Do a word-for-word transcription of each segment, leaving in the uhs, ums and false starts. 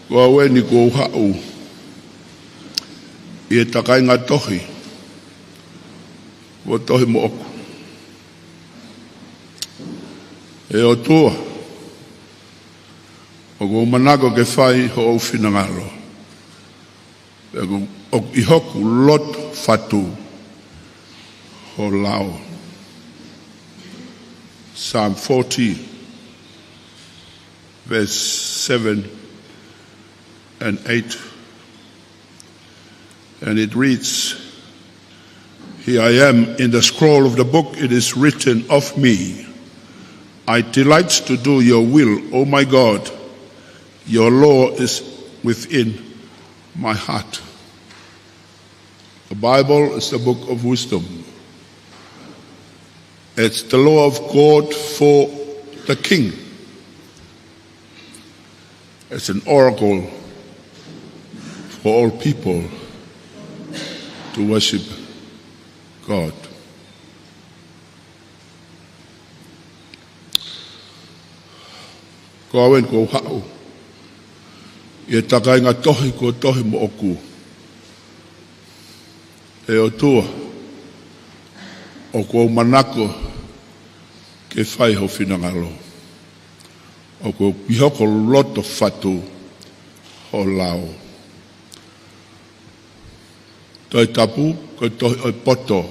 Ko au eni kuo u haʻu ʻi he takainga tohi, kuo tohi moʻoku. ʻE ʻOtua, ʻoku ou manako ke fai hoʻo finangalo. Pea ʻoku, ʻoku ʻi hoku loto fatu ho lao. Psalm forty, verse seven and eight. And it reads, "Here I am, in the scroll of the book it is written of me. I delight to do your will, O my God. Your law is within my heart." The Bible is the book of wisdom. It's the law of God for the king. It's an oracle for all people to worship God. Ko au eni kuo u haʻu ʻi he takainga tohi, kuo tohi moʻoku. ʻE ʻOtua, ʻoku ou manako ke fai ho finangalo. ʻOku ʻi hoku loto fatu ho lao. Tohi Tapu, ko e tohi ʻo e poto.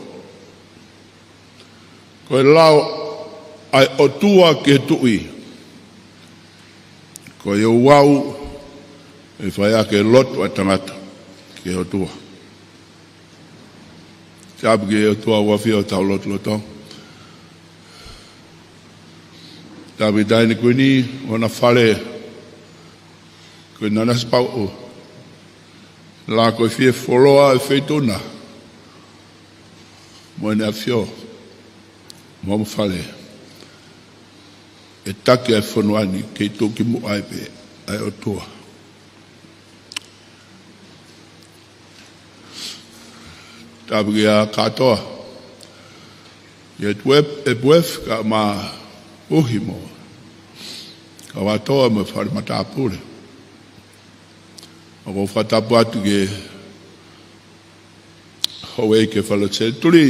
Ko e lao ʻa e ʻOtua ki he tuʻi. Ko e ouau ʻe fai ʻaki e lotu ʻa e tangata ki he ʻOtua. Tapu ki he ʻOtua ʻoku ʻafio ʻi hotau lotolotonga. Tapu ki he Taʻahine Kuini, ʻo hona fale, Kuini Nanasipauʻu, la ko e fie fuoloa e feituʻu na, mo ʻene ʻafio, mo hono fale. ʻE taki ʻa e fonua ni ke tuʻu ki muʻa ai pē ʻa e ʻOtua. Tapu ki he kātoa, ʻi he tuʻu ʻe puefu kae ʻumaʻā uhi mo e kau ʻa e ʻOtua mo e fale matāpule. ʻOku ou fakatapu atu ki he houʻeiki ʻo e Fale ʻo e Senituli.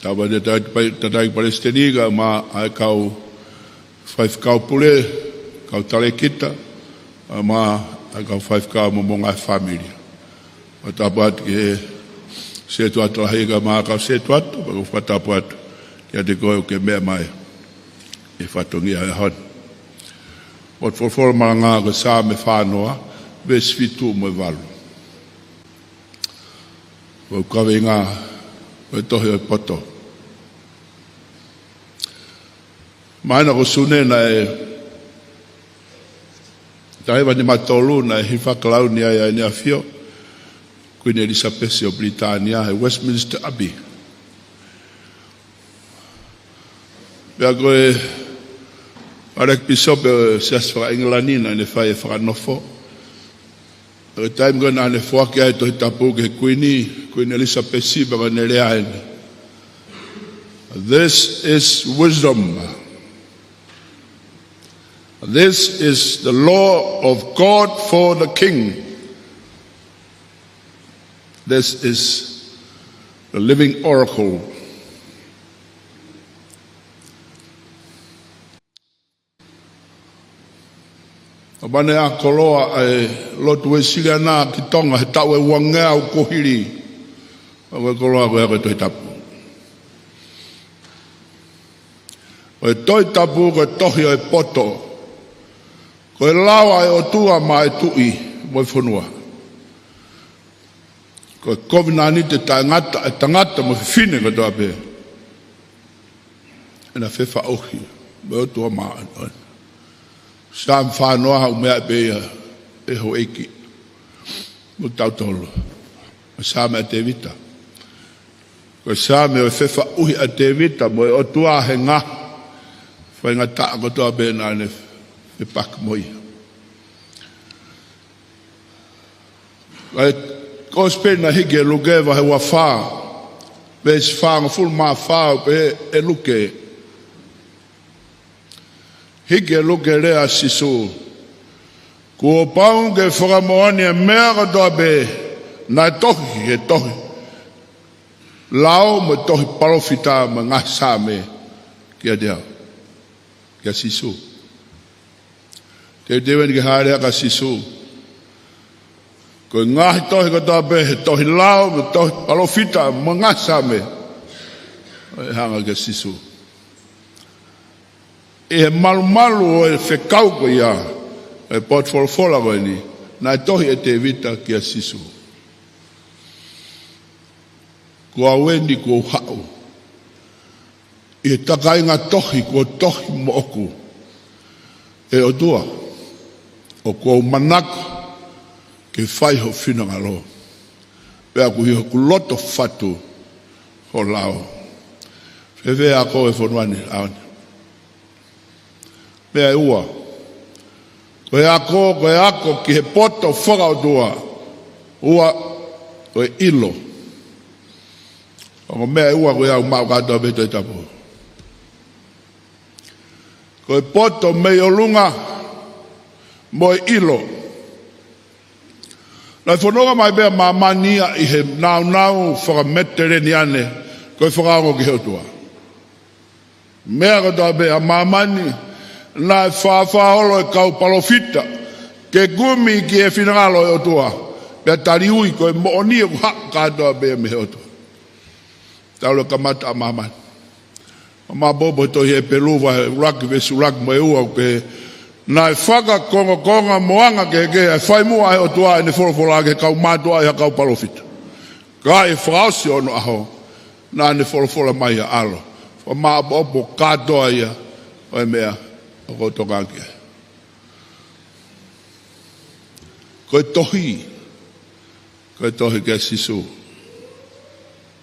Tapu ki he tangataʻeiki, tangataʻeiki palesiteni kae ʻumaʻā e kau faifekau pule, kau talēkita, kae ʻumaʻā e kau faifekau mo e moʻunga ʻo e fāmili. Fakatapu atu ki he setuata lahi kae ʻumaʻā e kau setuata, pea ʻoku ou fakatapu atu kiate koe ʻoku ke meʻa mai ʻi he fatongia ʻo e ʻaho ni. Potu folofola malanga ko e Saame fā noa, veesi fitu mo e valu. Ko e kaveinga ʻo e tohi ʻo e poto. Mahino ko Sune naʻe taha hiva nima tolu naʻe hilifaki launi ai ʻa ʻEne ʻAfio Kuini ʻElisapesi ʻo Pilitānia he Westminster Abbey. Pea ko e ʻAkipīsope ʻo e Siasi faka-ʻIngilani naʻá ne fai e fakanofo. Ko e taimi ko ē naʻá ne foaki ai e Tohi Tapu ki he Kuini, Kuini ʻElisapesi, pea ko ʻene lea eni: "This is wisdom. This is the law of God for the king. This is the living oracle." ʻOku ne ʻā koloa ʻa e lotu Uēsiliana ki Tonga he taʻu ʻe uangeau kuo hili. Ko e koloa ko ia ko e Tohi Tapu. Ko e Tohi Tapu, ko e tohi ʻo e poto. Ko e lao ʻa e ʻOtua maʻa e tuʻi mo e fonua. Ko e kovinānite taʻengata ʻa e tangata mo e fefine kotoa pē. ʻEna fefaʻuhi mo e ʻOtua Māʻoniʻoni. Saame fā noa, ʻoku meaʻi pē ia ʻe houʻeiki mo tautolu. Ko e Saame ʻa Tēvita. Ko e Saame ʻo e fefaʻuhi ʻa Tēvita mo e ʻOtua he ngaahi faingataʻa kotoa pē naʻá ne fepaki mo ia. ʻA e Kosipeli naʻe hiki ʻe Luke vahe ua fā, veesi fāngofulu mā fā, ʻoku pehē ʻe Luke: Hiki ʻe Luke e lea ʻa Sīsū, Kuo pau ke fakamoʻoni ʻa e meʻa kotoa pē naʻe tohi he tohi lao mo e tohi palōfita mo e ngaahi Saame kiate au, kia Sīsū. Teuteu eni ke hāʻele ʻa Sīsū. Ko e ngaahi tohi kotoa pē he tohi lao mo e tohi palōfita mo e ngaahi Saame, ʻe hanga kia Sīsū. ʻI he malumalu ʻo e fekau ko ia, ʻa e potu folofola ko eni, naʻe tohi ʻe Tēvita kia Sīsū: Ko au eni kuo u haʻu ʻi he takainga tohi kuo tohi moʻoku, ʻe ʻOtua, ʻoku ou manako ke fai ho finangalo, pea ʻoku ʻi hoku loto fatu ho lao. Fēfē ako ʻi he fonua ni, ʻaho ni? Meʻa ʻe ua. Ko e ako, ko e ako ki he poto fakaʻotua. Ua, ko e ʻilo. Ko e meʻa ʻe ua ko ia ʻoku maʻu kātoa pē he Tohi Tapu. Ko e poto mei ʻolunga mo e ʻilo. Naʻe fononga mai pē ʻa māmani ia ʻi he nāunau fakaMeditereniane, ko e fakaongo ki he ʻOtua. Meʻa kotoa pē ʻa māmani, naʻe fāfā holo e kau palōfita ke kumi ki he finangalo ʻo e ʻOtua, pea tali ui ko e moʻoni ʻoku haʻu kātoa pē mei he ʻOtua. Talu e kamata ʻa māmani. Māpōpō he tohi Hepelū vahe ʻuluaki veesi ʻuluaki mo e ua ʻoku pehē: Naʻe fakakongokonga mo anga kehekehe ʻa e fai muʻa ʻe he ʻOtua ʻene folofola ki he kau mātuʻa ʻi ha kau palōfita. Ka ʻi he fakaʻosi ʻo onoʻaho, naʻa ne folofola mai ʻa e ʻAlo. Fakamāopoopo kātoa ia ʻo e meʻa ʻoku ou tokanga ki ai. Ko e tohi, ko e tohi kia Sīsū.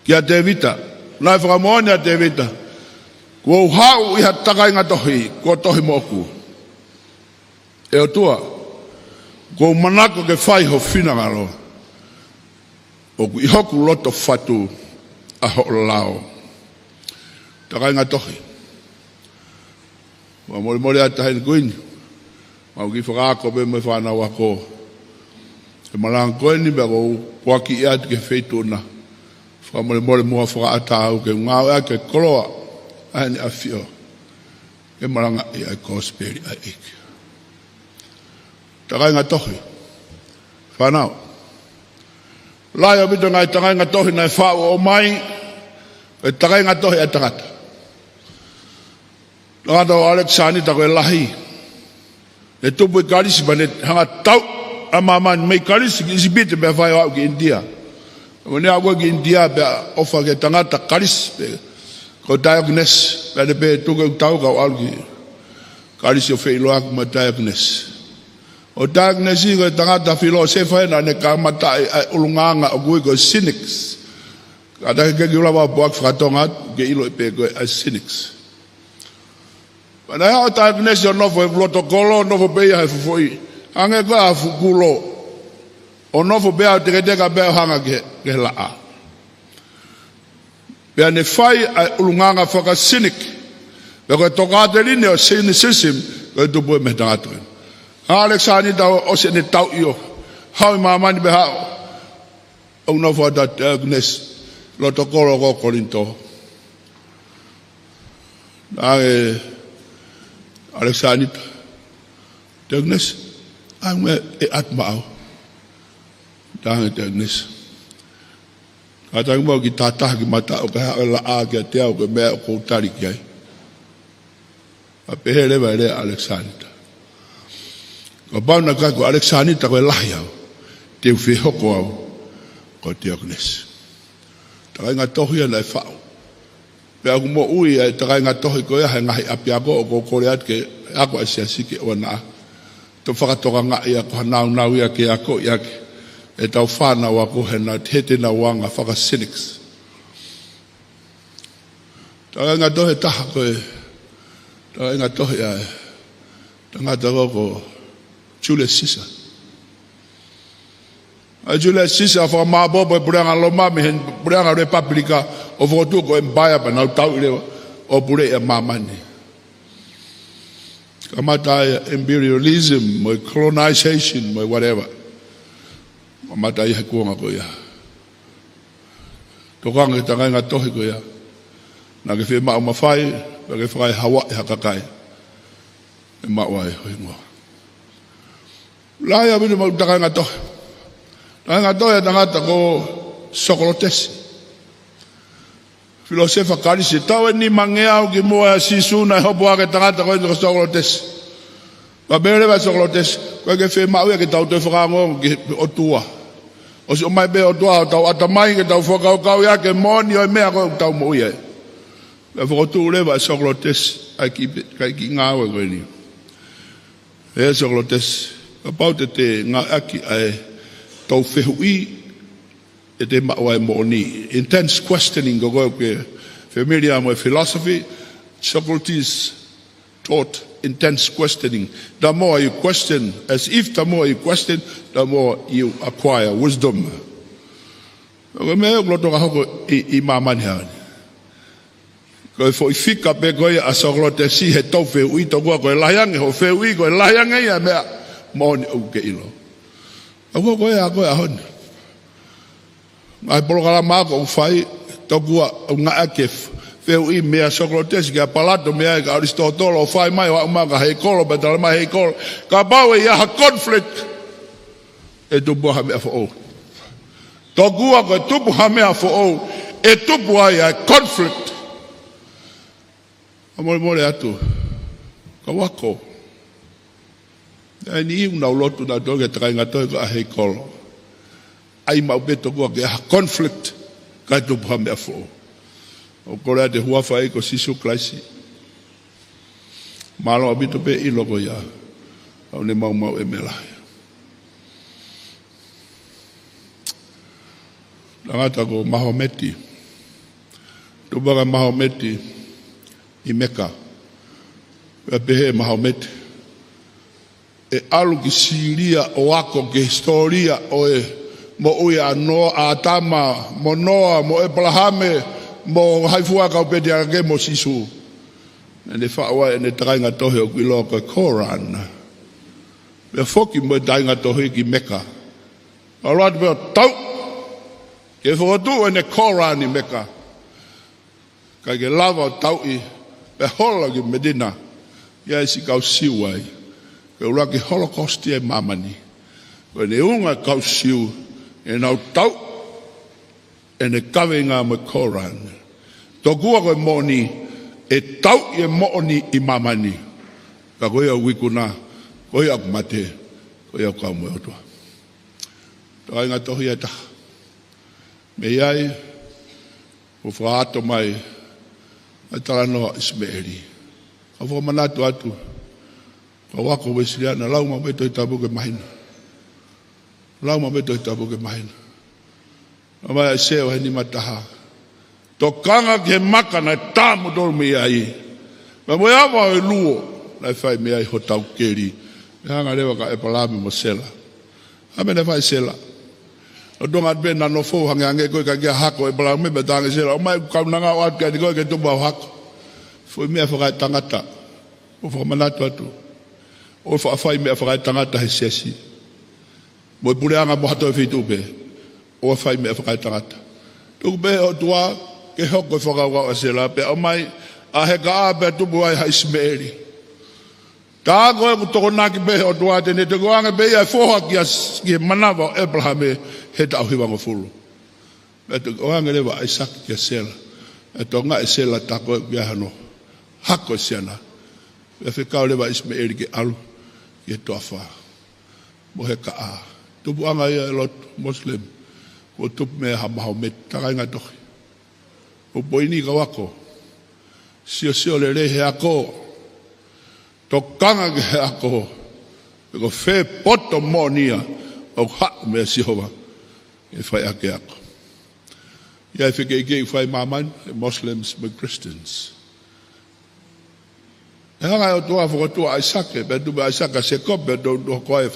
Kia Tēvita, naʻe fakamoʻoni ʻa Tēvita: Kuo u haʻu ʻi ha takainga tohi kuo tohi moʻoku, ʻe ʻOtua, ʻoku ou manako ke fai ho finangalo, ʻoku ʻi hoku loto fatu ʻa hoʻo lao. Takainga tohi. Fakamolemole atu ʻa e Taʻahine Kuini, mau kiʻi fakaako pē mo e fānau ako he malanga ko eni, pea ʻoku ou puaki atu ki he feituʻu na. Fakamolemole muʻa fakaʻatā au ke ngāueʻaki e koloa ʻa ʻEne ʻAfio ke malangaʻi ʻa e kosipeli ʻa e ʻEiki. Takainga tohi. Fānau, lahi ʻaupito e ngaahi takainga tohi naʻe faʻu ʻo ʻomai, e takainga tohi ʻa e tangata. Tangata ko ʻAlekisānita ko e Lahi. Ne tupu ʻi Kalisi pea ne hanga ʻo tauʻi ʻa māmani mei Kalisi ki ʻIsipite pea fai ʻo aʻu ki ʻInitia. Pea ne aʻu ko ē ki ʻInitia pea ʻofa ki he tangata Kalisi pē ko Taiokinesi. Pea ne pehē, tuku ʻeku tau kau ʻalu ki Kalisi ʻo feʻiloaki mo Taiokinesi. ʻO Taiokinesi ko e tangata filōsefa ē naʻa ne kamataʻi ʻa e ʻulungaanga ʻoku ui ko e Cynics. Kātaki ke ke kiʻi lava ʻo puaki fakatonga atu ke ʻiloʻi pē ko e ʻa e Cynics. Pea naʻe haʻu ʻa Taiokinesi ʻo nofo he loto kolo, nofo pē ia he fofoʻi. Hangē ko e fuʻu kulo. ʻO nofo pē ʻo teketeka pē ʻo hanga ki he, ki he laʻā. Pea ne fai ʻa e ʻulungaanga fakaCynic. Pea ko e tokāteline ʻo e Cynicism, ko e tupu ia mei he tangata ko ē. ʻA ʻAlekisānita ʻo, ʻosi ʻene tauʻi ʻo haʻu ʻi māmani pea haʻu ʻo nofo atu ʻa Taiokinesi loto kolo ko Kolinitō. Naʻe ʻAlekisānita, Taiokinesi, ʻai e meʻa ʻe ʻatu maʻau. Naʻe Taiokinesi, kātaki muʻa ke tātaha ki mataʻu kae haʻu e laʻā kiate au, ko e meʻa ʻoku ou tali ki ai. Pea pehē leva e lea ʻa ʻAlekisānita: Kapau naʻe ʻikai ko ʻAlekisānita ko e Lahi au, te u fie hoko au ko Taiokinesi. Takainga tohi ia naʻe faʻu. Pea ʻoku moʻui ʻa e takainga tohi ko ia he ngaahi ʻapiako, ʻoku ou kole atu ki he ako ʻa e siasi ke ʻoua naʻa toe fakatokangaʻi ia ko ha nāunau ia ke akoʻi ʻaki ʻetau fānau ako he naʻe hete ʻenau anga fakaCynics. Takainga tohi ʻe taha ko e takainga tohi ʻa e tangata ko, ko Julius Caesar. ʻA Julius Caesar, fakamāopoopo e puleʻanga Loma mei he puleʻanga Lepapilika ʻo fokotuʻu ko e empire, pea nau tauʻi leva ʻo puleʻi ʻa māmani. Kamata ai ʻa e imperialism, mo e colonization, mo e whatever. Kamata ai he kuonga ko ia. Tokanga ki he tangata tohi ko ia. Naʻa ke fiemaʻu mafai, naʻa ke fakaʻehaua ʻe ha kakai. ʻE maʻu ai ho hingoa. Lahi ʻaupito maʻu tangata tohi. Tangata tohi ʻa e tangata ko Sokolotesi. Filōsefa Kalisi, taʻu ʻe nimangeau kimuʻa ʻia Sīsū naʻe hopo hake e tangata ko eni ko Sokolotesi. Pea pehē leva ʻe Sokolotesi, ʻoku ʻikai ke fiemaʻu ia ke tau toe fakaongoongo ki he ʻOtua. ʻOsi ʻomai pē ʻOtua hotau ʻatamai ke tau fakakaukauʻi ʻaki e moʻoni ʻo e meʻa ko ē ʻoku tau moʻui ai. Pea fokotuʻu leva ʻe Sokolotesi ʻa e kiʻi pe-, ʻa e kiʻi ngāue ko eni. ʻE Sokolotesi, kapau te te ngāueʻaki ʻa e tau fehuʻi, ʻe te maʻu ai e moʻoni. Intense questioning, ko koe ʻoku ke familiar mo e philosophy, Socrates taught intense questioning. The more you question, as if the more you question, the more you acquire wisdom. Ko e meʻa ʻoku loto ke hoko ʻi, ʻi māmani he ʻaho ni. Ko e foʻi fika pē ko ia ʻa Sokolotesi he tau fehuʻi, tokua ko e lahi ange hoʻo fehuʻi, ko e lahi ange ia e meʻa moʻoni ʻoku ke ʻilo. Ka ko e hā ko e ʻaho ni. Ngaahi polokalama ako ʻoku fai, tokua ʻoku ngāueʻaki e fehuʻi meia Sokolotesi kia Palato, meia kia ʻAlisitōtolo, ʻo fai mai ʻo aʻu mai kia Heikolo, pea tala mai ʻe Heikolo, kapau ʻe ʻi ai ha conflict, ʻe tupu ai ha meʻa foʻou. Tokua ko e tupu ha meʻa foʻou, ʻe tupu ai ʻa e conflict. ʻA molemole atu, kau ako. ʻA eni ʻoku nau lotu nautolu ki he tangata tohi ko Heikolo. ʻAi maʻu pē tokua ke ʻi ai ha conflict, kae tupu ha meʻa foʻou. ʻOku ou kole atu he huafa ʻo e ʻEiki ko Sīsū Kalaisi. Mālō ʻaupito pē ʻilo ko ia. ʻOku ne maumauʻi e meʻa lahi. Tangata ko Mahometi. Tupu hake ʻa Mahometi ʻi Meka. Pea pehē ʻe Mahometi, ʻe ʻalu ki Sīlia ʻo ako ki he hisitōlia ʻo e moʻui ʻa Noa, ʻa ʻĀtama, mo Noa, mo ʻĒpalahame, mo e ngaahi fua kau pētiake mo Sīsū. Naʻa ne faʻu ai ʻene tangata tohi ʻoku ʻiloa ko e Koran. Pea foki mo e tangata tohi ki Meka. ʻAlu atu pea tau ke fokotuʻu ʻene Koran ʻi Meka. ʻIkai ke lava ʻo tauʻi, pea hola ki Medina, ʻi ai siʻi kau Siu ai. Ke ʻuluaki Holocaust ʻi māmani. Ko e ʻuhinga e kau Siu, ʻenau tau ʻene kaveinga mo e Koran. Tokua ko e moʻoni, ʻe tauʻi e moʻoni ʻi māmani. Ka ko ia ʻoku ikuna, ko ia ʻoku mate, ko ia ʻoku kau mo e ʻOtua. Tangata tohi ʻe taha. Mei ai, ʻo fakaʻato mai ʻa e talanoa ʻo ʻIsimeʻeli. ʻOku ou fakamanatu atu, kau ako Uēsiliana, lau maʻu pē Tohi Tapu ke mahino. Lau maʻu pē Tohi Tapu ke mahino. Lau mai ʻa ʻAisea vahe nima taha. Tokanga ki he maka naʻe tā moutolu mei ai. Pea mo e ava ʻo e luo naʻe fai mei ai hotau keli. Pea hanga leva kia ʻĒpalahame mo Sela. ʻA e meʻa naʻe fai ʻe Sela. ʻO tonga pē naʻa nofo hangehangē ko e kakai hako ʻo ʻĒpalahame pea tala ange ʻe Sela, ʻomai ʻeku kaunanga ʻo ʻoatu kiate koe ke tupu hao hako. Foʻi meʻa fakaetangata. ʻOku ou fakamanatu atu. ʻOku faʻa fai meʻa fakaetangata he siasi. Mo e puleʻanga mo ha toe feituʻu pē. ʻOku fai meʻa fakaetangata. Tuku pē ʻe he ʻOtua ke hoko e fakakaukau ʻa Sela pea ʻomai ʻa Hekaʻā pea tupu ai ha ʻIsimeʻeli. Tā ko ē ʻoku tokonaki pē ʻe he ʻOtua te ne toki ʻoange pē ia e foha kia, ki he manava ʻo ʻĒpalahame he taʻu hivangofulu. Pea toki ʻoange leva ʻa ʻAisake kia Sela. Pea tokangaʻi ʻe Sela tā ko ē ʻoku ʻi ai hano hako e siana. Pea fekau leva ʻa ʻIsimeʻeli ke ʻalu ki he toafa. Mo Hekaʻā. Tupuʻanga ia e lotu Muslim. Kuo tupu mei ai ʻa Mahometi, tangata tohi. ʻOku poini kau ako. Siosio lelei he ako. Tokanga ki he ako. He ko fē poto moʻoni ia ʻoku haʻu meia Sihova ke fai ʻaki e ako. ʻI ai e fekeʻikeʻi ʻoku fai ʻi māmani, ʻe Muslims mo e Christians. ʻE hanga ʻe he ʻOtua ʻo fokotuʻu ʻa ʻAisake, pea tupu ʻa ʻAisake ʻa Sēkope, pea toki hoko ai e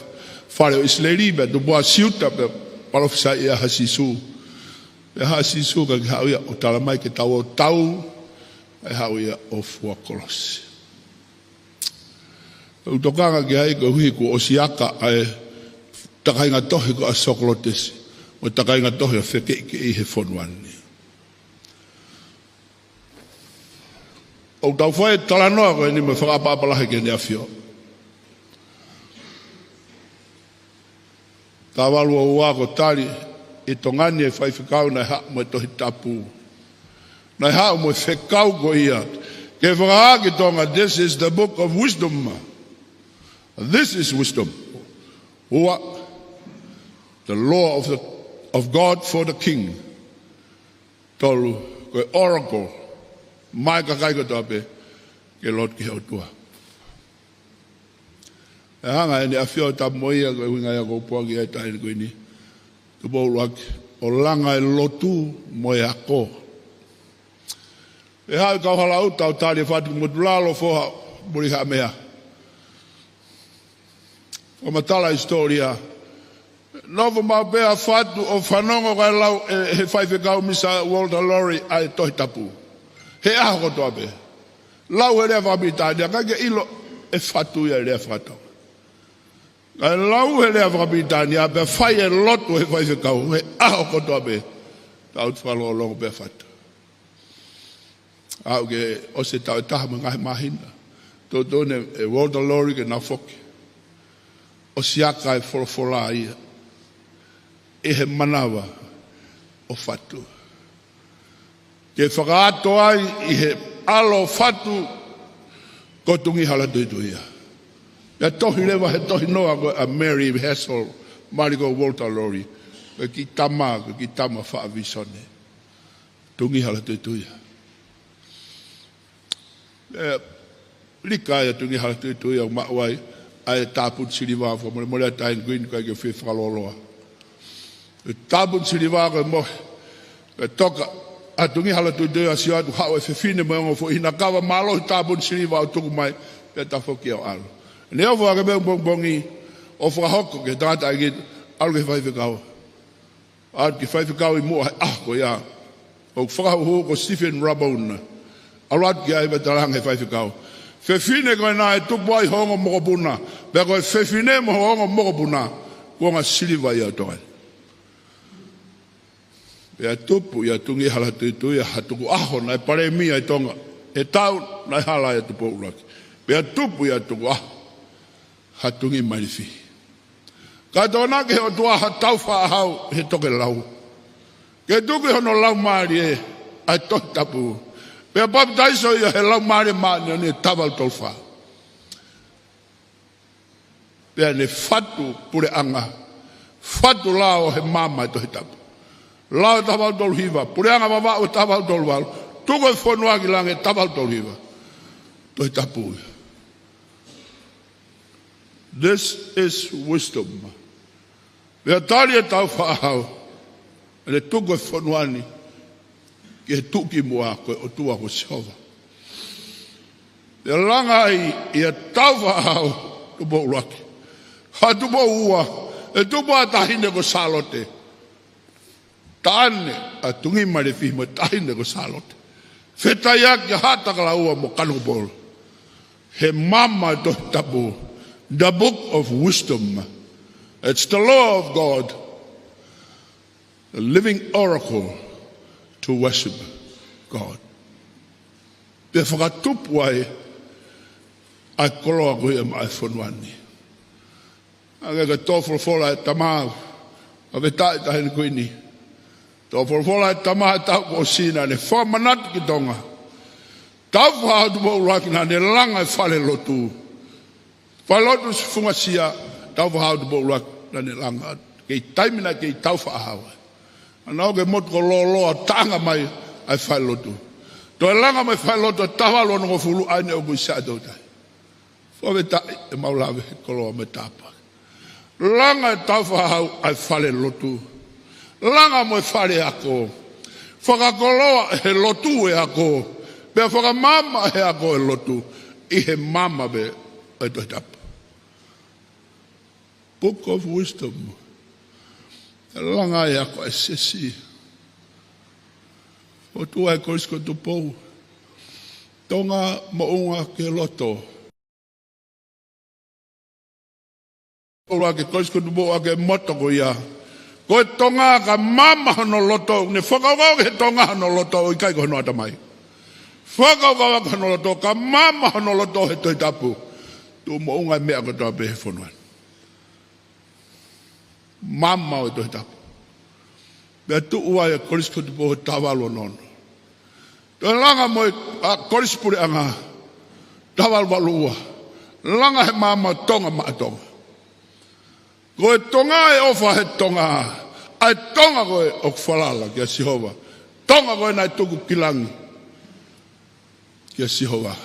fale ʻo ʻIsileli, pea tupu ʻa Siuta, pea palōfisai ia ʻa Sīsū. Pea haʻu ʻa Sīsū kae haʻu ia ʻo tala mai ke tau ō tau, ʻe haʻu ia ʻo fua kolosi. ʻOku tokanga ki ai koeʻuhi kuo ʻosi aka ʻa e takainga tohi ko ia ʻa Sokolotesi mo e takainga tohi ʻa e fekeʻikeʻi he fonua ni. ʻOku tau fai e talanoa ko eni mo e fakaʻapaʻapa lahi ki Heʻene ʻAfio. Taha valu ua, ko e tali ʻi Tonga ni ʻe he faifekau naʻe haʻu mo e Tohi Tapu. Naʻe haʻu mo e fekau ko ia ke fakahā ki Tonga, "This is the book of wisdom. This is wisdom." Ua, the law of, the, of God for the king. Tolu, ko e oracle maʻa e kakai kotoa pē ke lotu ki he ʻOtua. ʻE hanga ʻe Heʻene ʻAfio ʻo tapu mo ia, ko e ʻuhinga ia ʻoku ou puaki ai he taimi ko eni, Tupou ʻUluaki, ʻo langa e lotu mo e ako. ʻE haʻu e kau hala ʻuta ʻo tali e fatu, mo tulalo foha muli ha meʻa. ʻO matala hisitōlia, nofo maʻu pē ʻa e fatu ʻo fanongo ki he lau ʻe he faifekau Misa Walter Lowrie ʻa e Tohi Tapu he ʻaho kotoa pē. Lau he lea fakapilitānia, ʻikai ke ʻilo ʻe he fatu ia e lea faka-Tonga. Kae lau he lea fakapilitānia pea fai e lotu ʻe he faifekau he ʻaho kotoa pē. Tau fakalongolongo pē ʻa e fatu. Aʻu ke ʻosi e taʻu ʻe taha mo e ngaahi māhina, toutou ne ʻe Walter Lowrie ke na foki. ʻOsi aka e folofola ia ʻi he manava ʻo fatu, ke fakaʻato ai ʻi he ʻalo ʻo fatu ko Tungī Halatuituia. Pea tohi leva he tohinoa ko ia ʻa Mary Hassall, mali ko Walter Lowrie, ko e kiʻi tama, ko e kiʻi tama faʻa vīsone, Tungī Halatuituia. ʻE, lika ia Tungī Halatuituia ʻo maʻu ai ʻa e tāpuni siliva, fakamolemole ʻa e taʻahine kuini, ʻikai ke u fie fakalōloa. E tāpuni siliva ko e mohe, ko e toka ʻa Tungī Halatuituia ʻo sio atu, haʻu e fefine mo e ongo foʻi hina kava mālohi, tāpuni siliva ʻo tuku mai, pea tafoki ʻo ʻalu. Ne ofo hake pē ʻapongipongi ʻo fakahoko ki he tangataʻeiki, ʻalu ki he faifekau. ʻAlu ki he faifekau ʻi muʻa he ʻaho ko ia, ʻoku fakahūhū ko Stephen Rabona. ʻAlu atu ki ai pea talaange ʻe he faifekau, "Fefine ko ena ʻe tupu ai ho ongo mokopuna, pea ko e fefine mo ho ongo mokopuna, kuonga siliva ia ʻo Tonga ni." Pea tupu ʻia Tungī Halatuituia ha tukuʻaho naʻe palēmia ʻi Tonga he taʻu naʻe hala ai ʻa Tupou ʻUluaki. Pea tupu ʻia tukuʻaho ha Tungī Malifi. Kae tokonaki ʻe he ʻOtua ha taufaʻāhau he tokelau, ke tuku ʻi hono laumālie ʻa e Tohi Tapu, pea papitaiso ia he Laumālie Māʻoniʻoni he taha valu tolu fā. Pea ne fatu puleʻanga, fatu lao he maama ʻo e Tohi Tapu. Lao taha valu tolu hiva, Puleʻanga Vavaʻu taha valu tolu valu, tuku e fonua ki langi taha valu tolu hiva. Tohi Tapu ia. This is wisdom. Pea tali e taufaʻāhau, ʻene tuku e fonua ni ki he tuʻukimuʻa ko e ʻOtua ko Sihova. Pea langa ai ʻi he taufaʻāhau, Tupou ʻUluaki, ha Tupou Ua, ʻe tupu ai e taʻahine ko Sālote. Taʻane ʻa Tungī Malifi mo e taʻahine ko Sālote. Fetaiaki ʻa Haʻatakalaua mo Kanokupolu he maama ʻo e Tohi Tapu, the book of wisdom. It's the law of God, a living oracle to worship God. Pea fakatupu ai ʻa e koloa ko ia maʻa e fonua ni. Hangē ko e tō folofola ʻa e tama, ʻa e taʻahine kuini. Tō folofola ʻa e tama he taʻu kuo ʻosi, naʻa ne fakamanatu ki Tonga, taufaʻāhau Tupou ʻUluaki, naʻa ne langa e fale lotu. Fale lotu Sifungasia, taufaʻāhau Tupou ʻUluaki, naʻa ne langa. Kei taimi naʻe kei taufaʻāhau ai. Naʻa nau ō ki he motu ko Loloa ʻo taʻanga mai ʻa e fale lotu. Toe langa mai e fale lotu ʻa e taha valu onongofulu, ʻa eni ʻoku ʻi Siaʻatoutai. Fakafetaʻi ʻemau lave he koloa mo e tāpuaki. Langa e taufaʻāhau ʻa e fale lotu. Langa mo e fale ako. Fakakoloa he lotu e ako. Pea fakamaama he ako e lotu ʻi he maama pē ʻo e Tohi Tapu. Book of wisdom. Langa e ako ʻa e siasi. ʻOtua ʻi he Kolisi ko Tupou. Tonga moʻunga ki he loto. ʻuluaki, Kolisi ko Tupou ʻaki e moto ko ia. Ko e Tonga ka maama hono loto, ne fakakaukau ki he Tonga hono loto, ʻo ʻikai ko hono ʻatamai. Fakakaukau ʻaki hono loto, ka maama hono loto he Tohi Tapu. Tuʻu moʻunga e meʻa kotoa pē he fonua ni. Maama ʻo e Tohi Tapu. Pea tuʻu ai e Kolisi ko Tupou he taha valu ono ono. Toe langa mo e, ʻa, Kolisi Puleʻanga, taha valu valu ua. Langa he maama Tonga maʻa Tonga. Ko e Tonga e ʻofa he Tonga. ʻA e Tonga ko ē ʻoku falala kia Sihova. Tonga ko ē naʻe tuku ki langi kia Sihova.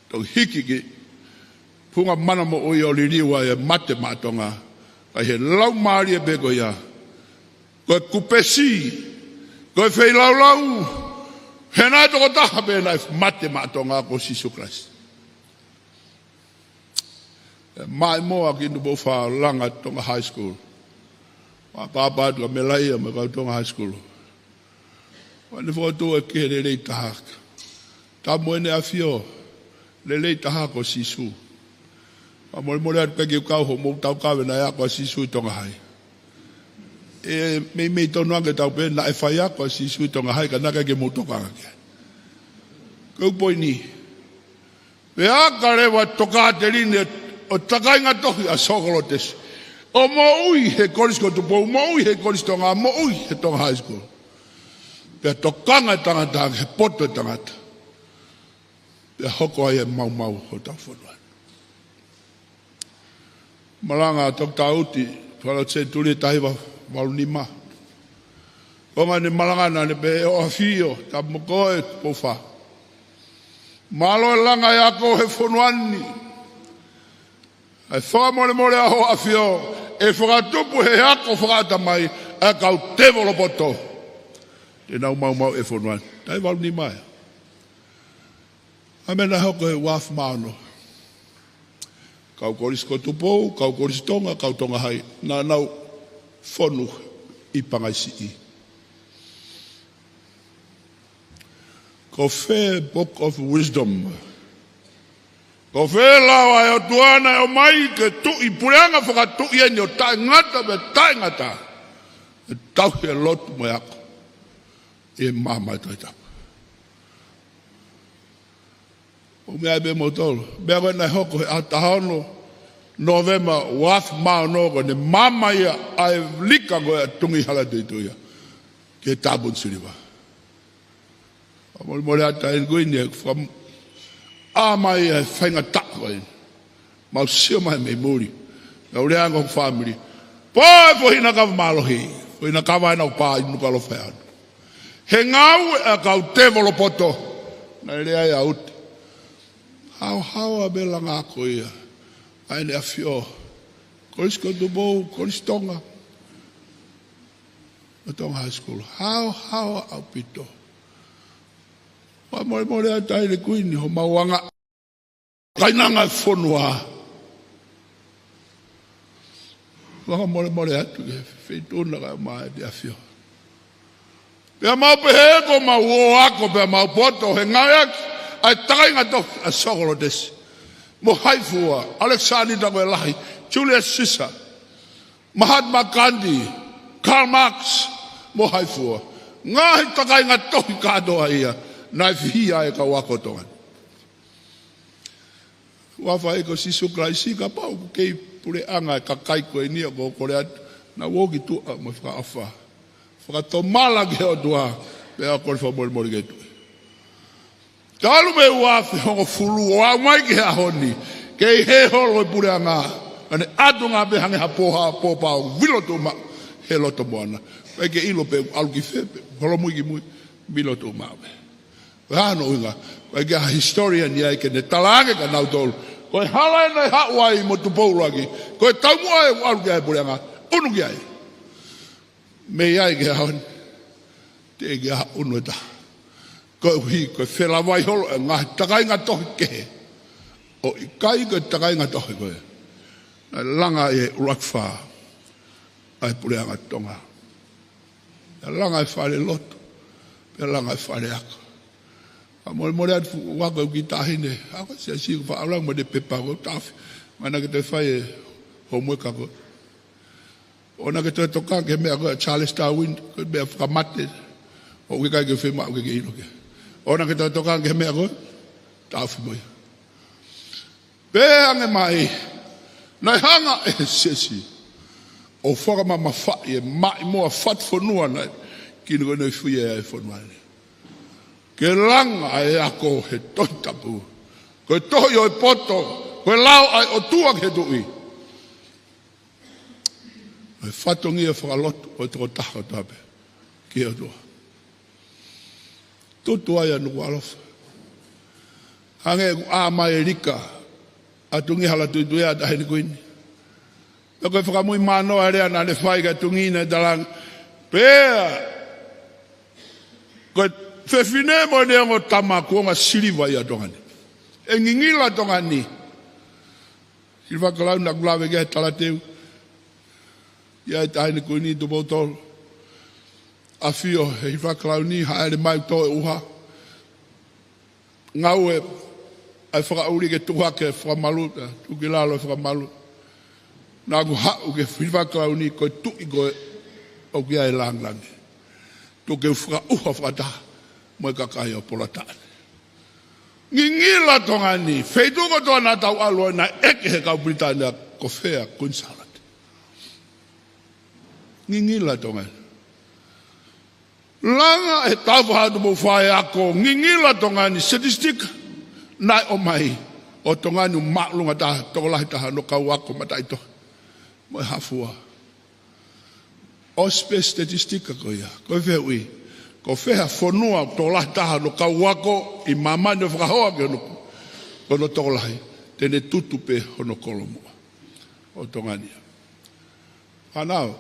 Toki hiki ki he funga mana moʻui ʻo liliu ai e mate maʻa Tonga. ʻA ia he laumālie pē ko ia. Ko e kupesi, ko e feilaulau, he naʻe tokotaha pē naʻe mate maʻa Tonga ko Sīsū Kalaisi. ʻE mai mo a ki Tupou Fā langa Tonga High School. Mou kāpā atu ka melaia mo e kau Tonga High School. Pea ne fokotuʻu e kehe lelei taha. Tamu ʻEne ʻAfio, lelei taha ko Sīsū. Pea molemole atu pē ke u kau hoʻomou taukave naʻe ako ʻa Sīsū ʻi Tonga Hai. ʻE meimei tonu ange tau pē naʻe faiako ʻa Sīsū ʻi Tonga Hai ka naʻe ʻikai ke mou tokanga ki ai. Ko e poini. Pea aka leva tokāteline ʻo e takainga tohi ʻa Sōkolotesi. ʻO moʻui he Kolisi ko Tupou, moʻui he Kolisi Tonga, moʻui he Tonga High School. Pea tokanga e tangata ki he poto e tangata. Pea hoko ai e maumau hotau fonua. Malanga Toketā Uti, fala senituli taha hiva valu nima. Ko e ngaahi malanga naʻa ne pehē: ʻOku ou ʻafio, tapu mo koe Tupou Fā. Mālō e langa e ako he fonua ni. ʻA e fakamolemole ʻa hoʻo ʻAfio, ʻe fakatupu he ako fakaʻatamai ʻa e kau tēvolo poto. Te nau maumauʻi e fonua ni. Taha hiva valu nima ia. ʻA e meʻa naʻe hoko he ua afe mā ono. Kau Kolisi ko Tupou, kau Kolisi Tonga, kau Tonga Hai, naʻa nau fonu ʻi Pangaisiʻi. Ko fē Book of Wisdom? Ko fē lao ʻa e ʻOtua naʻe ʻomai ke tuʻi puleʻanga fakatuʻi eni ʻo taʻengata pea taʻengata? ʻE tauhi e lotu mo e ako ʻi he maama ʻo e Tohi Tapu. ʻO meʻa ai pē moutolu. Meʻa ko ē naʻe hoko he ʻaho taha ono Nōvema ua afe mā ono, ko ʻene maama ia ʻa e lika ko ē ʻa Tungī Halatuituia ki he tāpuni siliva. Pea molemole atu ʻa e Kuini ʻe fakaʻā mai ʻa e faingataʻa ko ē. Mau sio mai mei muli. Naʻa ku lea ange ki hoku fāmili. Pō e foʻi hinakava mālohi. Foʻi hinakava ena ʻoku pā ʻi Nukuʻalofa ʻi he ʻaho ni. He ngāue ʻa e kau tēvolo poto. Naʻe lea ai ʻa Uti. Haohaoa pē langa ako ia ʻa ʻEne ʻAfio. Kolisi ko Tupou, Kolisi Tonga. ʻO Tonga High School. Haohaoa ʻaupito. Pea molemole atu ʻa e Kuini, homau anga kainanga e fonua. Fakamolemole atu ki he feituʻu naʻe ʻomai ai ʻEne ʻAfio. Pea mau pehē ko mau ō ako pea mau poto he ngāueʻaki ʻa e takainga tohi ʻa Sōkolotesi mo hai fua, ʻAlekisānita ko e Lahi, Julius Caesar, Mahatma Gandhi, Karl Marx, mo hai fua. Ngaahi takainga tohi kātoa ia naʻe fihia ai e kau ako Tonga ni. Ua fai ko Sīsū Kalaisi, kapau ʻoku kei puleʻanga e kakai ko eni ʻoku ou kole atu, naʻa nau ō ki tuʻa mo e fakaʻofa. Fakatomala ki he ʻOtua, pea ʻoku ou fakamolemole ke tuʻu. Talu mei he ua afe hongofulu ʻo aʻu mai ki he ʻaho ni, kei hē holo e puleʻanga, ʻa ʻene ʻatu ngā pē hangē ha pō, ha pō pao, vilo tuʻu maʻu he loto moana. ʻIkai ke ʻilo pe ʻalu ki fē, pe holomui ki mui, vilo tuʻu maʻu pē. Ko e hā hono ʻuhinga? ʻIkai ke ʻi ai ha historian ia ke ne talaange kia nautolu. Ko e hala ena ʻe haʻu ai mo Tupou ʻUluaki. Ko e taumuʻa ʻe ʻalu ki ai e puleʻanga. ʻUnu ki ai. Mei ai ki he ʻaho ni. Teʻeki ai ha ʻunu ʻe taha. Koeʻuhi, ko e felavai holo e ngaahi takainga tohi kehe. ʻO ʻikai ko e takainga tohi ko ē naʻe langa ʻe he ʻUluaki Fā ʻa e puleʻanga Tonga. Pea langa e fale lotu. Pea langa e fale ako. Pea molemole atu ʻoku ou ako e kiʻi taʻahine. Ako e siasi ko faʻa langa mo ʻene pepa ko tafi. Mana ke te fai e Hoʻo mohe ka ko ē. ʻOua naʻá ke toe tokanga ki he meʻa ko ē ʻa Charles Darwin, ko e meʻa fakamate. ʻOku ʻikai ke fiemaʻu ke ke ʻilo ki ai. ʻOua naʻá ke toe tokanga ki he meʻa ko ē. Taʻofi mo ia. Pehē ange mai, naʻe hanga ʻe he siasi ʻo fakamamafaʻi e maʻimoa fatu fonua naʻe kinokonoifia ai e fonua ni. Ke langa e ako he Tohi Tapu. Ko e tohi ʻo e poto, ko e lao ʻa e ʻOtua ki he tuʻi. Ko e fatongia fakalotu ʻo e tokotaha kotoa pē ki he ʻOtua. Tutu ai ʻa Nukuʻalofa. Hangē ʻoku ʻā mai e lika ʻa Tungī Halatuituia ʻa Taʻahine Kuini. Pea ko e fakamuimui mānoa e lea naʻá ne fai kia Tungī, naʻe talaange, pea ko e fefine mo ʻene ongo tama kuonga siliva ia ʻa Tonga ni. ʻE ngingila Tonga ni. Hilifaki Kalauni naʻá ku lave ki ai he talateu. ʻI ai ʻa Taʻahine Kuini Tupou Tolu. ʻAfio ʻe Hilifaki Kalauni, hāʻele mai ʻo tō e ʻuha. Ngāue ʻa e fakaʻuli ke tuku hake e fakamalu, tuku ki lalo e fakamalu. Naʻá ku haʻu ki he Hilifaki Kalauni, ko e tuʻi ko ē ʻoku ʻi ai e lāngilangi. Tuku ke u fakaʻuha fakataha mo e kakai ʻo Polataʻa ni. Ngingila Tonga ni, feituʻu kotoa naʻa tau ʻalu ai naʻe ʻeke ʻe he kau Pilitānia ko fē ʻa Kuini Sālote. Ngingila Tonga ni. Langa ʻe he Tāufaʻāhau Tupou Fā e ako, ngingila Tonga ni, statistika naʻe ʻomai ʻo Tonga ni ʻoku māʻolunga taha, tokolahi taha hono kau ako mataʻitohi mo e hā fua. ʻOsi pē statistika ko ia. Ko e fehuʻi, ko fē ha fonua ʻoku tokolahi taha hono kau ako ʻi māmani ʻo fakahoa ki hono, ko hono tokolahi, te ne tutu pē hono kolomuʻa ʻo Tonga ni. Fānau,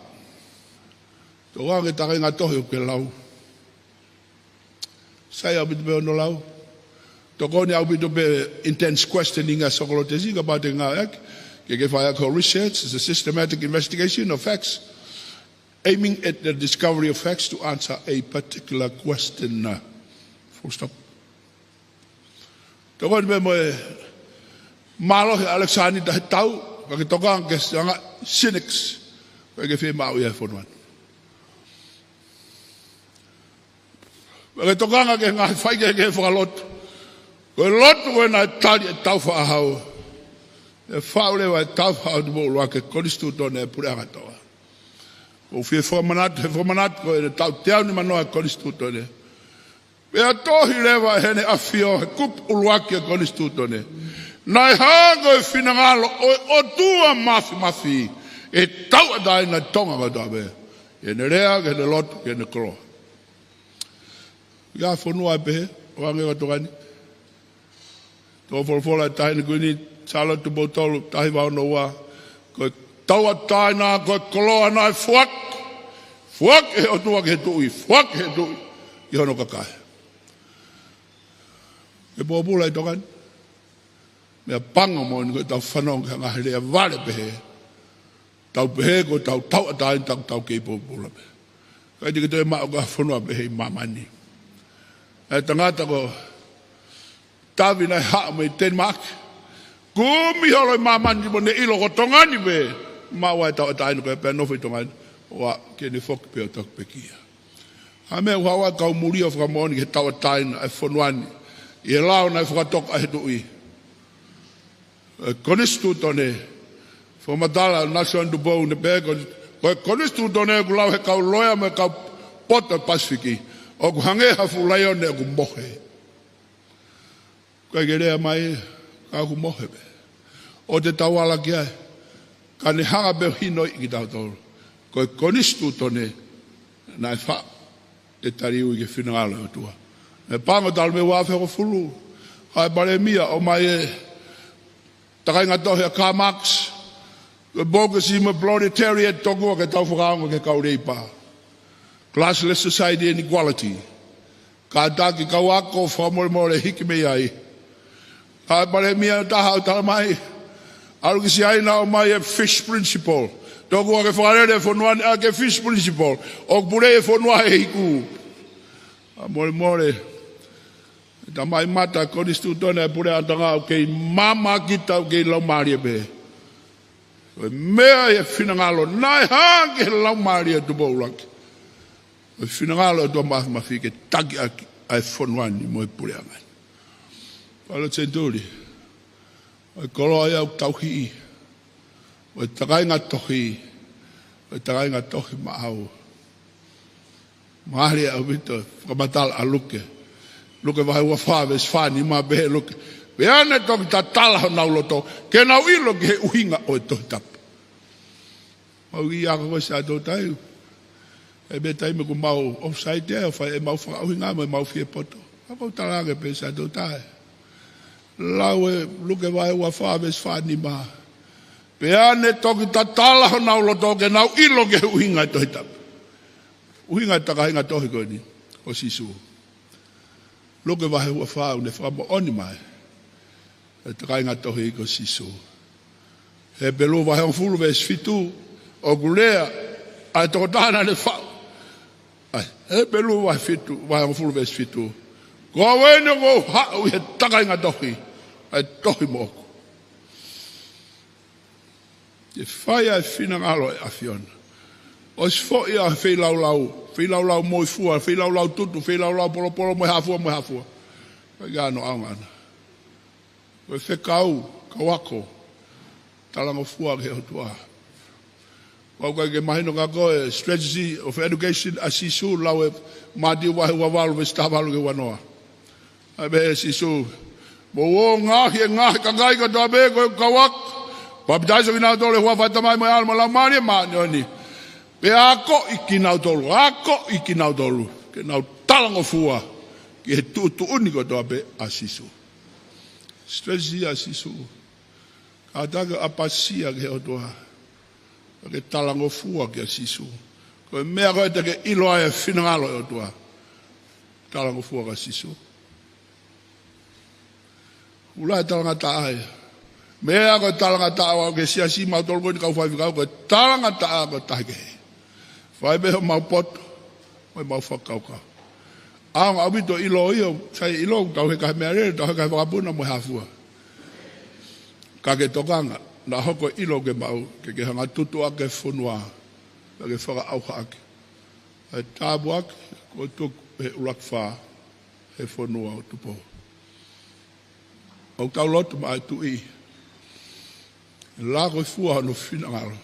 tokanga ki he takainga tohi ʻoku ke lau. Sai ʻaupito pē hono lau. Tokoni ʻaupito pē intense questioning ʻa Sokolotesi, kapau te ke ngāueʻaki. Ke ke fai ʻaki hoʻo research, it's a systematic investigation of facts, aiming at the discovery of facts to answer a particular question. Full stop. Tokoni pē mo e mālohi ʻa ʻAlekisānita he tau, ka ke tokanga ki he anga cynics, ʻoku ʻikai ke fiemaʻu ia he fonua ni. Pea ke tokanga ki he ngaahi faikehekehe fakalotu. Ko e lotu ko ē naʻe tali ʻe he Tāufaʻāhau. ʻE faʻu leva ʻe he Tāufaʻāhau Tupou ʻUluaki e Konisitūtone ʻa e Puleʻanga Toʻa. ʻOku fie fakamanatu, he fakamanatu ko ē ʻene taʻu teau nimanoa e Konisitūtone. Pea tohi leva ʻe Heʻene ʻAfio, he kupu ʻuluaki e Konisitūtone. Naʻe hā ko e finangalo ʻo e ʻOtua Māfimafi ʻe tauʻatāina ʻa Tonga kotoa pē. ʻI heʻene lea, ki heʻene lotu, ki heʻene koloa. ʻI ha fonua ʻe pehē, ʻo hangē ko Tonga ni. Tō folofola ʻa Taʻahine Kuini Sālote Tupou Tolu, taha hiva ono ua, ko e tauʻatāina, ko e koloa naʻe foaki. Foaki ʻe he ʻOtua ki he tuʻi, foaki ʻe he tuʻi ki hono kakai. Ke pōpula ʻi Tonga ni. Meʻapango moʻoni ko ʻetau fanongo ki he ngaahi lea vale pehē. Tau pehē ko ʻetau tauʻatāina, tau, tau kei pōpula pē. ʻIkai te ke toe maʻu ha fonua pehē ʻi māmani. ʻA e tangata ko Tavi naʻe haʻu mei Denmark. Kumi holo ʻi māmani mo ne ʻilo ko Tonga ni pē. Maʻu ai e tauʻatāina ko ē pea nofo ʻi Tonga ni. ʻOua, ke ne foki pē ʻo taku pekia. ʻA e meʻa ʻoku haʻu ai e kau muli ʻo fakamoʻoni ki he tauʻatāina ʻa e fonua ni. ʻI he lao naʻe fakatoka ʻe he tuʻi. E Konisitūtone, fakamatala ʻa Nelson Tupou naʻe pehē ko, ko e Konisitūtone ʻoku lau ʻe he kau loea mo e kau poto Pasifiki, ʻoku hangē ha fuʻu laione ʻoku mohe. ʻIkai ke lea mai, ka ʻoku mohe pē. ʻOua te tau ala ki ai, ka ne hanga pē ʻo hinoiʻi kitautolu. Ko e Konisitūtone naʻe faʻu ʻe taliui ki he finangalo ʻo e ʻOtua. Meʻapango talu mei he ua afe hongofulu, haʻu e Palēmia ʻo ʻomai e takainga tohi ʻa Karl Marx, ko e Bolshevik mo e Proletariat, tokua ke tau fakaongo ki he kau Leipa. Classless society and equality. Kātaki kau ako, fakamolemole hiki mei ai. Haʻu e Palēmia ʻe taha ʻo talamai, ʻalu ki Siaina ʻo ʻomai e Fish Principle. Tokua ke fakalele e fonua ni ʻaki e Fish Principle. ʻOku pule e fonua he iku. Fakamolemole. Tamai mata, Konisitūtone ʻa e Puleʻanga Tonga, ʻoku kei maama kita, ʻoku kei laumālie pē. Ko e meʻa ʻi he finangalo naʻe hā ki he Laumālie ʻo Tupou ʻUluaki. Ko e finangalo ʻo e ʻOtua Māfimafi ke taki ʻaki ʻa e fonua ni mo e puleʻanga ni. Paula Senturi, ʻa e koloa ia ʻoku tauhi, ʻa e takainga tohi, ʻa e takainga tohi maʻau. Mālie ʻaupito e fakamatala ʻa Luke. Luke vahe ua fā veesi fā nima, pehē ʻe Luke: Pea ne toki tatala honau loto ke nau ʻilo ki he ʻuhinga ʻo e Tohi Tapu. Mau ʻi ako ko e Sātotai. ʻE pē taimi ʻoku mau offside ʻo fai ʻemau fakaʻuhinga mo ʻemau fie poto. Ka ʻoku ou talaange pē Sātotai. Lau e Luke vahe ua fā veesi fā nima. Pea ne toki tatala honau loto ke nau ʻilo ki he ʻuhinga ʻo e Tohi Tapu. ʻUhinga e takainga tohi ko eni, ko Sīsū. Luke vahe ua fā ʻoku ne fakamoʻoni mai e takainga tohi ko Sīsū. Hepelū vahe hongofulu veesi fitu, ʻoku lea ʻa e tokotaha naʻa ne faʻu ʻa e Hepelū vahe fitu, vahe hongofulu veesi fitu: Ko au eni ʻoku ou haʻu ʻi he takainga tohi, ʻa e tohi moʻoku. Ke fai ʻa e finangalo ʻo e ʻAfiona. ʻOsi foʻi ʻa e feilaulau, feilaulau moifua, feilaulau tutu, feilaulau polopolo, mo e hā fua, mo e hā fua. Ka ʻikai ke ʻi ai hano ʻaonga ʻana. Ko e fekau, kau ako, talangofua ki he ʻOtua. ʻOku ʻikai ke mahino kia koe e strategy of education ʻa Sīsū, lau e Mātiu vahe ua valu veesi taha valu ki he ua noa. ʻA e pehē ʻe Sīsū: Mou ō ʻo ngaohi e ngaahi kakai kotoa pē ko e kau ako, papitaiso kinautolu ʻi he huafa ʻo e Tamai mo e ʻAlo mo e Laumālie Māʻoniʻoni. Pea akoʻi kinautolu, akoʻi kinautolu ke nau talangofua ki he tuʻutuʻuni kotoa pē ʻa Sīsū. Strategy ʻa Sīsū. Kātaki ʻapasia ki he ʻOtua. Ke talangofua kia Sīsū. Ko e meʻa ko ē te ke ʻilo ai e finangalo ʻo e ʻOtua. Talangofua kia Sīsū. ʻUla e talangataʻa ia. Meʻa ko e talangataʻa ʻo e siasi, mautolu ko eni kau faifekau, ko e talangataʻa ko e taha kehe. Fai pē homau poto mo ʻemau fakakaukau. ʻAonga ʻaupito ʻilo ia, sai ʻilo, tau heka he meʻalele, tau heka he vakapuna mo e hā fua. Ka ke tokanga, naʻa hoko e ʻilo ke maʻu, ke ke hanga ʻo tutuʻaki e fonua, pea ke fakaʻauha ʻaki ʻa e tāpuaki kuo tuku ʻe he ʻUluaki Fā he fonua ʻo Tupou. ʻOku tau lotu maʻa e Tuʻi, ʻe laka ʻi fua hono finangalo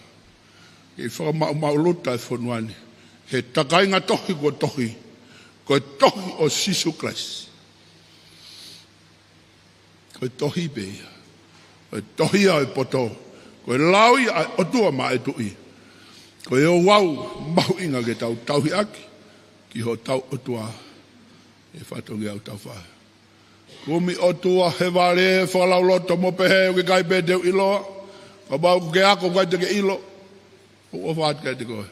ke fakamaʻumaʻuluta e fonua ni he takainga tohi kuo tohi, ko e tohi ʻo Sīsū Kalaisi. Ko e tohi pē ia. Ko e tohi ia ʻo e poto. Ko e lau ia ʻa e ʻOtua maʻa e Tuʻi. Ko e ouau mahuʻinga ke tau tauhi ʻaki ki hotau ʻOtua he fatongia ʻoku tau fai. Kumi ʻOtua he vale, fakalauloto mo pehē, ʻoku ʻikai pē te u ʻiloa. Kapau ʻoku ke ako ʻoku ʻikai te ke ʻilo, ʻoku ou ʻofa atu kiate koe.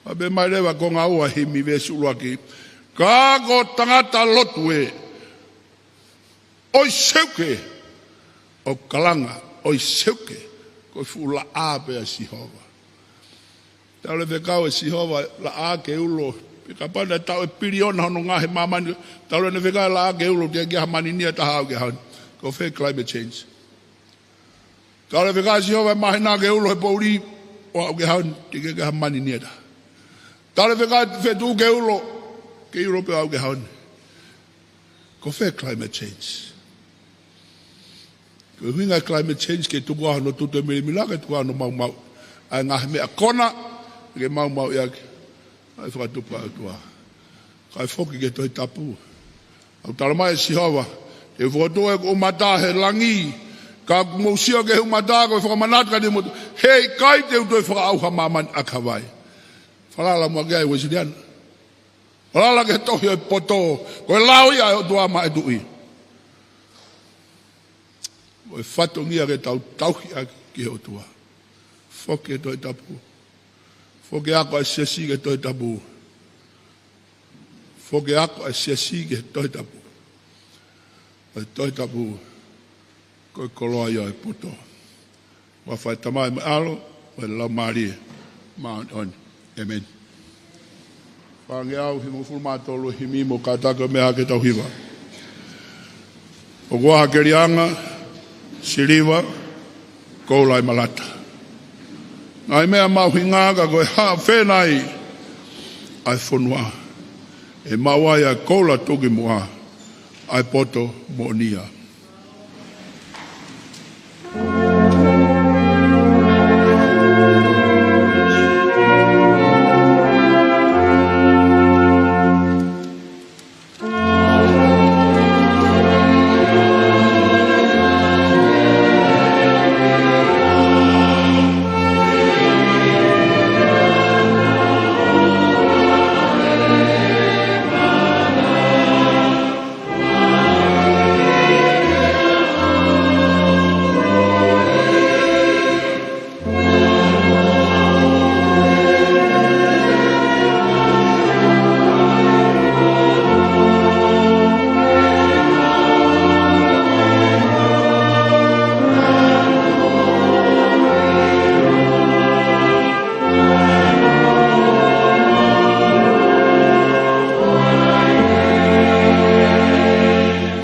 Pea pehē mai leva ko e konga ua himi, veesi ʻuluaki: Ka ko e tangata lotu ē, ʻoi seuke, ʻo kalanga, ʻoi seuke, ko e fuʻu laʻā pē ʻa Sihova. Talu e fekau ʻe Sihova e laʻā ke ulo, pea kapau naʻe taʻu ʻe piliona hono ngaohi e māmani, talu ʻene fekau e laʻā ke ulo, teʻeki ai ha mani nia taha aʻu ki he ʻaho ni. Ko fē climate change? Talu e fekau ʻe Sihova e māhina ke ulo he poʻuli ʻo aʻu ki he ʻaho ni, teʻeki ai ha mani nia taha. Talu e fekau e fetuʻu ke ulo, ke ulo pē ʻo aʻu ki he ʻaho ni. Ko fē climate change? Ko e ʻuhinga e climate change ke tuku ai hono tutu e milimili, ke tuku ai hono maumau ʻa e ngaahi meʻa kona ke maumauʻi ʻaki ʻa e fakatupu ʻa e ʻOtua. Kae foki ki he Tohi Tapu. ʻOku talamai ʻe Sihova: Te u fokotuʻu ʻeku ʻumata he langi, ka ʻoku mou sio ki he ʻumata ko e fakamanatu kiate kimoutolu, he ʻikai te u toe fakaʻauha māmani ʻaki ha vai. Falala muʻa ki ai, Uēsiliana. Falala ki he tohi ʻo e poto, ko e lau ia ʻa e ʻOtua maʻa e Tuʻi. Ko e fatongia ke tau tauhi ʻaki ki he ʻOtua. Foki ki he Tohi Tapu. Foki e ako ʻa e siasi ki he Tohi Tapu. Foki e ako ʻa e siasi ki he Tohi Tapu. Ko e Tohi Tapu, ko e koloa ia ʻo e poto. Huafa ʻo e Tamai mo e ʻAlo mo e Laumālie Māʻoniʻoni. ʻĒmeni. Fāngeau hivangofulu mā tolu, himi mo kātaki ʻo meʻa hake, tau hiva. ʻOku ʻi ai ha keliʻanga, siliva, koula ʻi malata? ʻA e meʻa mahuʻinga ka ko e haʻofenai ʻa e fonua, ʻe maʻu ai ʻa e koula tuki muʻa ʻa e poto moʻoni ia.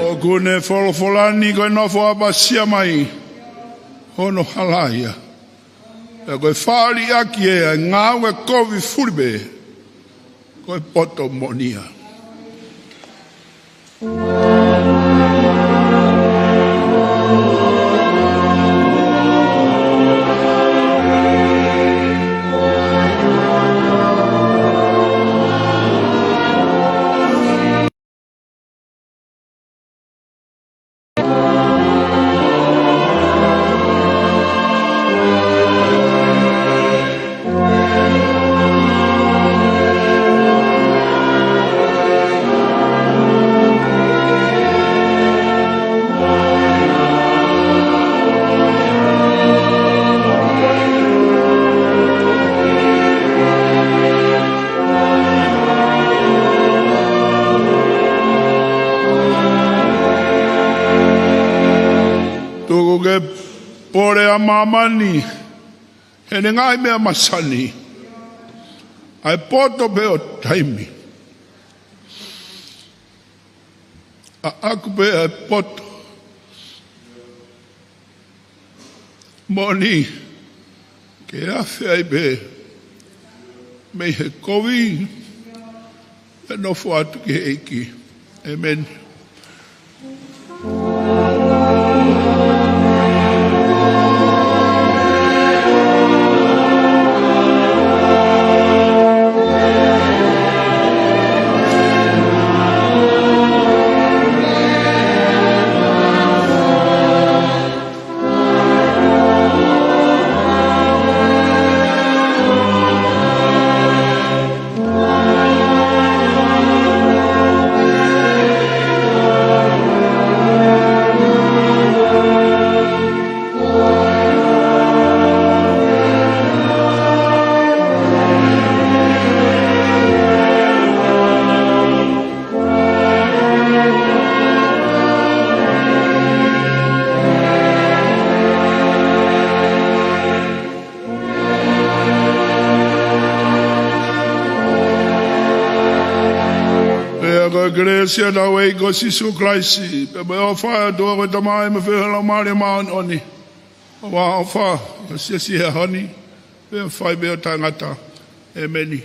ʻOku ne folofola ni ko e nofo ʻapasia mai hono hala ia. Pea ko e fāliʻaki ʻa e ngāue kovi fuli pē, ko e poto moʻoni ia. Tuku ke pole ʻa māmani heʻene ngaahi meʻa masani, ʻa e poto pē ʻo taimi. ʻAʻaku pē ʻa e poto moʻoni ke afe ai pē mei he kovi, pea nofo atu ki he ʻEiki. ʻĒmeni. Pea ko e kelesi ʻa hotau ʻEiki ko Sīsū Kalaisi, pea mo e ʻofa ʻa e ʻOtua ko e Tamai, mo e feohi ʻa e Laumālie Māʻoniʻoni, ʻoua ʻe ʻofa, ʻo siasi he ʻaho ni, pea fai pē ʻo taʻengata. ʻĒmeni.